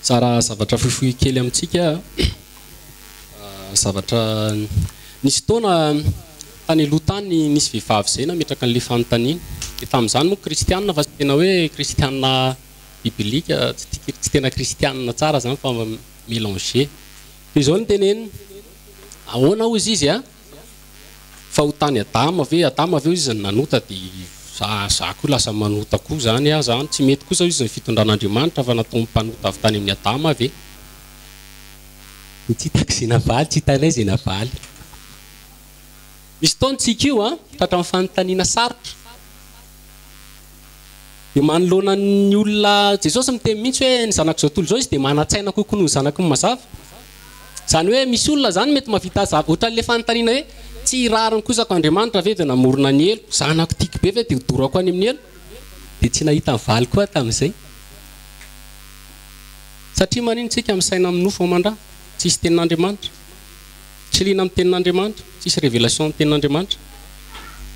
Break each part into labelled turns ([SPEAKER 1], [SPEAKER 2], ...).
[SPEAKER 1] Zara zavatra fohifohy kely amintsika zavatra nisy fotoana tany aloha tany nisy vehivavy izay nametraka an'ilay fanontaniana. Dia tamin'izany moa kristiana fa tsy tena hoe kristiana biblika, tsy tena kristiana tsara izany fa mélanger. Dia izao no teneniny, ahoana hozy izy a? Fahotan'i Adama ve? Adama ve hoy izy no nanota dia za za koa lasa manota koa zany aho zany? Tsy mety kosa hoy izy ny fitondran'Andriamanitra fa nataony mpanota avy tany amin'i Adama ve? Dia tsy hitako izay navaly, tsy hitanay izay navaly. Misy fotoana tsika io an, tratran'ny fanontaniana sarotra. Dia manoloana ny olona, Jesosy miteny mihitsy hoe ny zanak'izao tontolo izao izy dia manan-tsaina kokoa noho ny zanaky ny mazava. Izany hoe misy olona izany mety mahavita zava, ohatran'ilay fanontaniana hoe tsy rariny kosa ko Andriamanitra ve dia namorona ny helo, zanako tiako be ve dia hodorako any amin'ny helo? Dia tsy nahita ny valy koa aho tamin'izay. Satria manino tsika misaina amin'ny nofo aman-dra? Tsisy tenin'Andriamanitra. Tsy liana amin'ny tenin'Andriamanitra, tsisy révélation amin'ny tenin'Andriamanitra.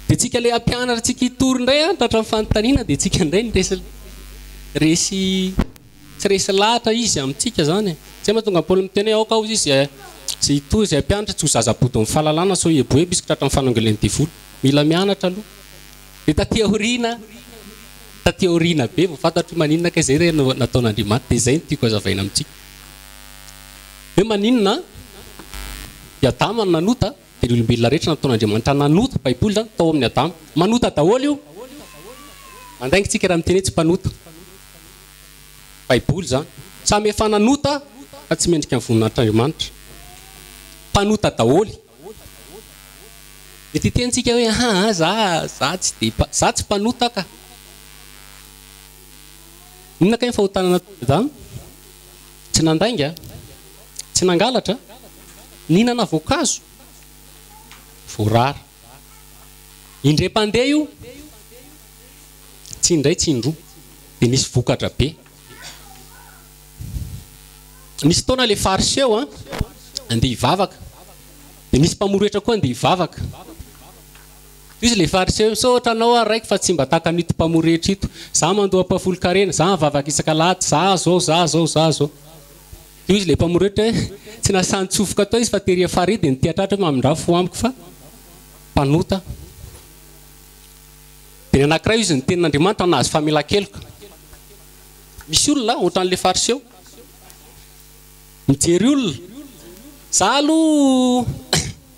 [SPEAKER 1] Dia tsika ilay hampianatra antsika hitory indray an, tratran'ny fanontaniana dia tsika indray no resy resy tsy resy lahatra izy amintsika izany e. Izay mahatonga an'i Paoly miteny hoe aoka hozy izy izay hitory izay hampianatra tsy ho zaza bodon'ny fahalalana sao hieboebo izy tratran'ny fanangolen'ny devoly. Mila mianatra aloha. Dia taty aoriana, taty aoriana be vao fantatro hoe maninona kay izay re no nataon'Andriamanitra. Dia izay no tiako hazavaina amintsika. Hoe maninona i Adama no nanota, dia ny olombelona rehetra nataon'Andriamanitra nanota, baiboly izany, tao amin'i Adama. Manota daholo io. Mandainga tsika raha miteny hoe tsy mpanota. Baiboly izany. Samy efa nanota fa tsy mendrika ny voninahitr'Andriamanitra. Mpanota daholo. Mety hiteny tsika hoe aa za za tsy dia za tsy mpanota ka. Inona kay ny fahotana nataon'i Adama? Tsy nandainga, tsy nangalatra, nihinana voankazo voarara. Indray mpandeha io, tsy indray tsy indroa, dia nisy vokatra be. Nisy fotoana ilay fariseo an, andeha hivavaka, dia nisy mpamory hetra koa andeha hivavaka. Hoy izy ilay fariseo, misaotra anao aho raiko fa tsy mba tahaka an'ito mpamory hetra ito. Za mandoa ampahafolon-karena, za mivavaka isak'alahady, za zao, za zao, za zao. Dia hoy izy ilay mpamory hetra hoe, tsy nasahy nitsofoka tao izy fa tery afara dia niteha-tratra hoe mamindrà fo amiko fa mpanota aho. Dia ny anankiray hoy izy ny tenin'Andriamanitra nahazo famelan-keloka. Misy olona ohatran'ilay fariseo. Mijery olona. Za aloha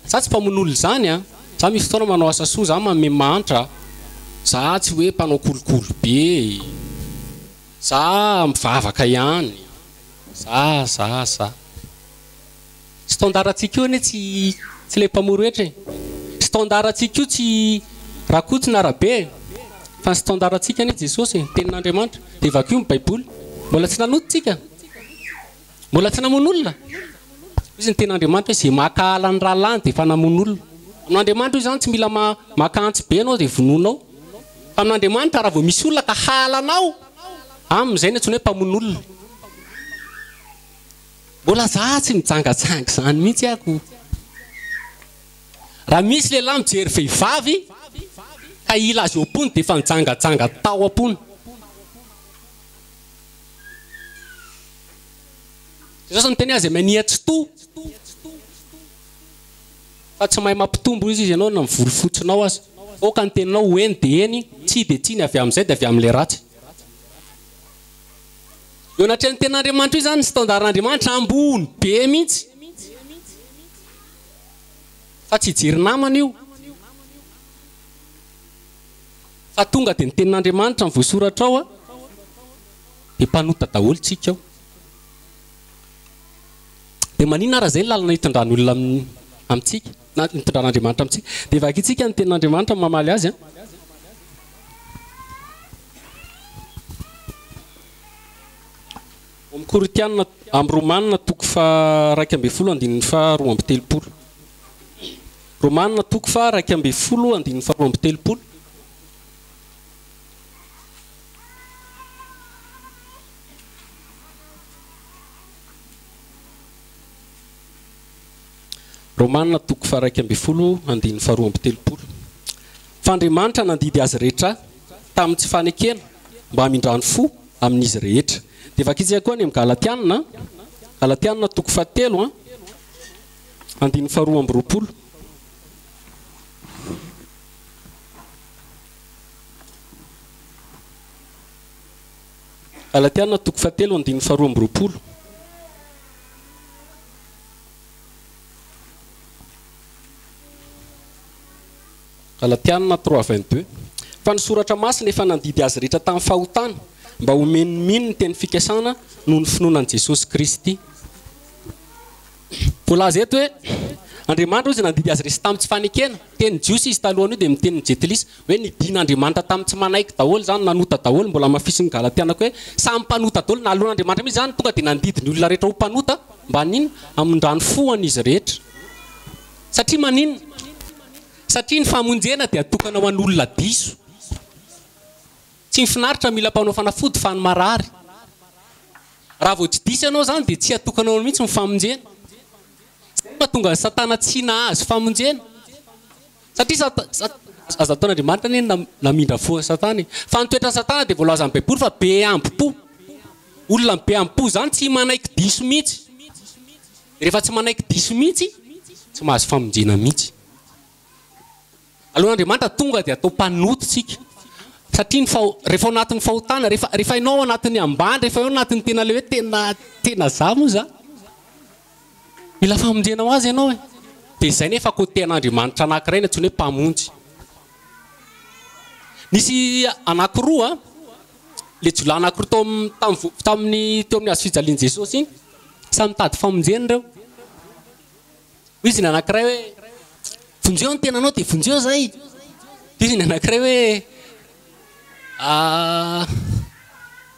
[SPEAKER 1] za tsy mpamono olona izany an. Za misy fotoana manao asa soa, za manome mahantra. Za tsy hoe mpanao kolikoly be. Za mivavaka ihany. Za, za, za. Standard-ntsika io anie tsy tsy ilay mpamory hetra e. Standard-ntsika io tsy Rakoto na Rabe e. Fa ny standard-ntsika anie Jesosy e, Tenin'Andriamanitra. Dia vakio ny Baiboly. Mbola tsy nanota tsika. Mbola tsy namono olona. Hoy ny Tenin'Andriamanitra hoe izay mankahala ny rahalahiny dia efa namono olona. Amin'Andriamanitra io izany tsy mila maka antsy be ianao dia vonoinao. Fa amin'Andriamanitra raha vao misy olona ka halanao, aminy izay no antsoina hoe mpamono olona. Mbola za tsy mijangajanga izany mihitsy aho ko. Raha misy lehilahy mijery vehivavy ka hila azy eo am-pony dia efa nijangajanga tao am-pony. Jesosy niteny azy mania tsy to fa tsy mahay mampitombo izy ianao na ny volo fotsinao aza. Aoka ny teninao ho eny dia eny, tsia dia tsia, ny avy amin'izay dia avy amin'ilay ratsy. Eo anatrehan'ny tenin'Andriamanitra io izany ny standard-n'Andriamanitra ambony be mihitsy. Fa tsy hijery namana io. Fa tonga dia ny tenin'Andriamanitra no voasoratra ao dia mpanota daholo tsika ao. Dia maninona ary izay ny lalana hitondran'ny olona amintsika, na hitondran'Andriamanitra amintsika. Dia vakintsika ny tenin'Andriamanitra mamaly azy an. Ao amin'ny Korintiana, amin'ny Romana toko faha 11 andininy faha 32. Romana toko faha 11 andininy faha 32. Romana toko faha 11 andininy faha 32. Fa Andriamanitra nandidy azy rehetra tamin'ny tsy fanekena mba hamindrany fo amin'izy rehetra. Dia vakintsika koa any amin'ny Galatiana, Galatiana toko fahatelo, andininy faharoa amby roapolo. Galatiana toko fahatelo andininy faharoa amby roapolo. Galatiana 3:22. Fa ny Soratra Masina efa nandidy azy rehetra tamin'ny fahotana, mba homen'ny mino ny teny fikasana noho ny finoana an'i Jesosy Kristy. Voalaza eto hoe Andriamanitra hozy nandidy azy resy tamin'ny tsy fanekena. Teny jiosy izy talohan'io dia miteny ny jentilisa hoe nidin'Andriamanitra tamin'ny tsy manaiky daholo izany, nanota daholo, mbola hamafisin'ny Galatiana koa hoe samy mpanota daholo, naloan'Andriamanitra mihitsy izany, tonga dia nandidy ny olona rehetra ho mpanota mba haninona? Hamindrany fo an'izy rehetra. Satria maninona? Satria ny famonjena dia atokana ho an'olona diso. Tsy ny finaritra mila mpanao fanafody fa ny marary. Raha vao tsy diso ianao izany dia tsy atokanao mihitsy ny famonjena. Izay no mahatonga an'i Satana tsy nahazo famonjena. Satria aza ataon'Andriamanitra anie ny namindra fo an'i Satana e. Fa ny toetran'i Satana dia voalazan'ny Baiboly fa be ambo-po. Olona be ambo-po izany tsy manaiky diso mihitsy. Rehefa tsy manaiky diso mihitsy, tsy mahazo famonjena mihitsy. Alohan'Andriamanitra tonga dia atao mpanota isika. Satria ny faho, rehefa ao anatin'ny fahotana, rehefa, rehefa ianao ao anatin'ny ambany, rehefa eo anatin'ny tena ilay hoe tena, tena za moa za. Mila famonjena ho azy ianao e. Dia izay nefa côté an'Andriamanitra anankiray ny antsoina hoe mpamonjy. Nisy anankiroa, ilay jiolahy anankiroa tao amin'ny, tamin'ny, tamin'ny, teo amin'ny hazo fijalian'i Jesosy iny, samy nitady famonjena ireo. Hoy izy ny anankiray hoe, Vonjeo ny tenanao dia vonjeo izahay. Dia hoy izy ny anankiray hoe, Ah,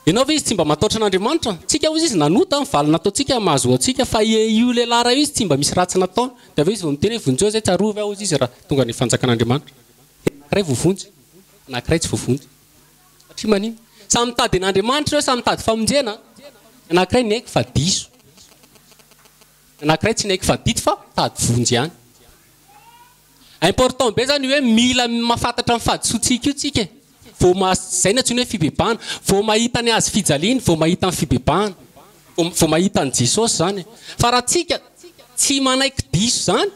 [SPEAKER 1] ianao ve izy tsy mba matahotra an'Andriamanitra? Tsika hoy izy nanota, ny valiny nataontsika mahazo antsika, fa io lehilahy iray io izy tsy mba misy ratsy nataony. Dia avy eo izy vao miteny hoe, vonjeo izahay, tsarovy aho hoy izy raha tonga any fanjakan'Andriamanitra. Dia ny anankiray voavonjy, ny anankiray tsy voavonjy. Satria maninona? Samy mitady an'Andriamanitra ireo, samy mitady famonjena. Ny anankiray niaiky fa diso. Ny anankiray tsy niaiky fa didy fa mitady vonjy ihany. Important be zany io hoe mila mahafantatra ny fahadisoantsika io tsika e. Vao maha, zay no antsoina hoe fibebahana. Vao mahita ny hazo fijaliana, vao mahita ny fibebahana. Vao mahita an'i Jesosy zany e. Fa raha tsika tsy manaiky diso zany,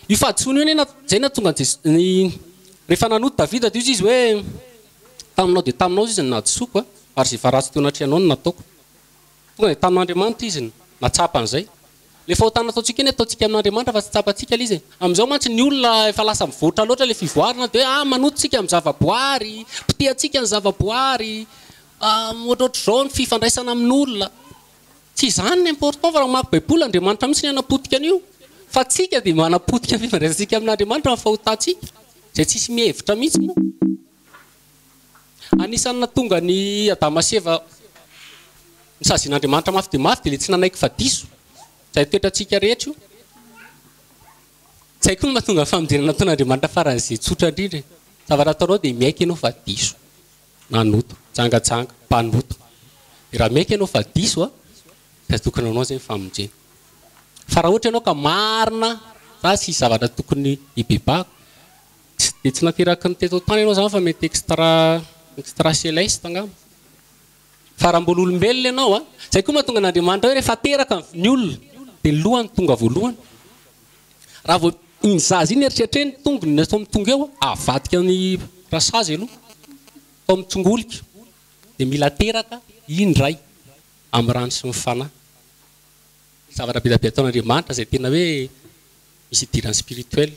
[SPEAKER 1] io fahadisoana io anie na, zay nahatonga an'i Jes-, ny, rehefa nanota Davida dia hoy izy hoe, taminao dia taminao hozy izy no nahadisoako a, ary izay efa ratsy teo anatrehanao no nataoko. Tonga dia tamin'Andriamanitra izy no nahatsapa an'izay. Ilay fahotana ataontsika iny ataontsika amin'Andriamanitra fa tsy tsapantsika ilay izy e. Amin'izao mantsy ny olona efa lasa mivoatra loatra ilay fivoarana dia hoe ah manota isika amin'ny zavaboary, potehantsika ny zavaboary, ohatrohatr'izao ny fifandraisana amin'olona. Tsy izany ny important fa raha mamaky baiboly Andriamanitra mihitsy ny hanapotika an'io. Fa tsika dia manapotika ny fifandraisantsika amin'Andriamanitra amin'ny fahotantsika izay tsisy mihevitra mihitsy moa. Anisan'ny nahatonga an'i Adama sy Eva nosazian'Andriamanitra mafy dia mafy dia ilay tsy nanaiky fa diso. Izay toetrantsika rehetra io. Tsy haiko ny mahatonga ny famonjena nataon'Andriamanitra faran'izay tsotra indrindra e. Zavatra ataonao dia miaiky ianao fa diso. Nanota, jangajanga, mpanota. Dia raha miaiky ianao fa diso dia tokony hanao izay ny famonjena. Fa raha ohatra ianao ka marina fa tsisy zavatra tokony hibebahako, Tsy dia tsy nateraky ny teto an-tany ianao izany fa mety extra extra celeste angamba. Fa raha mbola olombelona ianao an, izay koa mahatonga an'Andriamanitra hoe rehefa teraka ny olona dia ny lohany tonga voalohany. Raha vao iny zaza iny eritreritreny ny tongony atao mitonga eo, avadika ny rasazy aloha, atao mitsongolika dia mila teraka indray amin'ny rano sy ny fanahy. Zavatra be dia be ataon'Andriamanitra izay tena hoe misy idirany spirituel.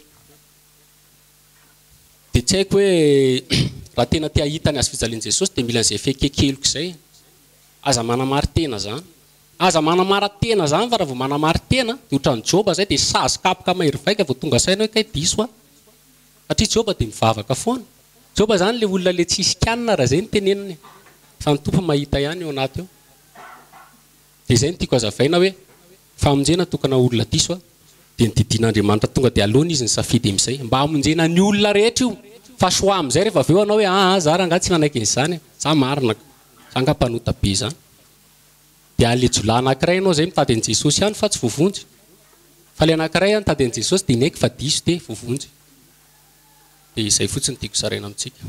[SPEAKER 1] Dia tsy haiko hoe raha tena te hahita ny hazofijalian'i Jesosy dia mila an'izay fekekeloka izay. Aza manamari-tena izany. Aza manamara-tena izany fa raha vao manamari-tena dia ohatran'i Joba izay dia sazy kapoka mahery vaika vao tonga saina hoe kay diso aho. Satria Joba dia mivavaka foana. Joba izany ilay olona ilay tsisy kianina raha izay no tenenina e. Fa ny Tompo mahita ihany eo anaty eo. Dia izay no tiako hazavaina hoe Famonjena tokana olona diso a, dia ny didin'Andriamanitra tonga dia aleony izy nisafidy amin'izay mba hamonjena ny olona rehetra io fa choix amin'izay rehefa avy eo anao hoe aa za rangahy tsy nanaiky an'izany e, za marina ka, za nga mpanota be zany. Dia le jiolahy anakiray ianao zay mitady an'i Jesosy ihany fa tsy voavonjy. Fa le anakiray a nitady an'i Jesosy dia niaiky fa diso dia voavonjy. Dia izay fotsiny tiako zaraina amintsika.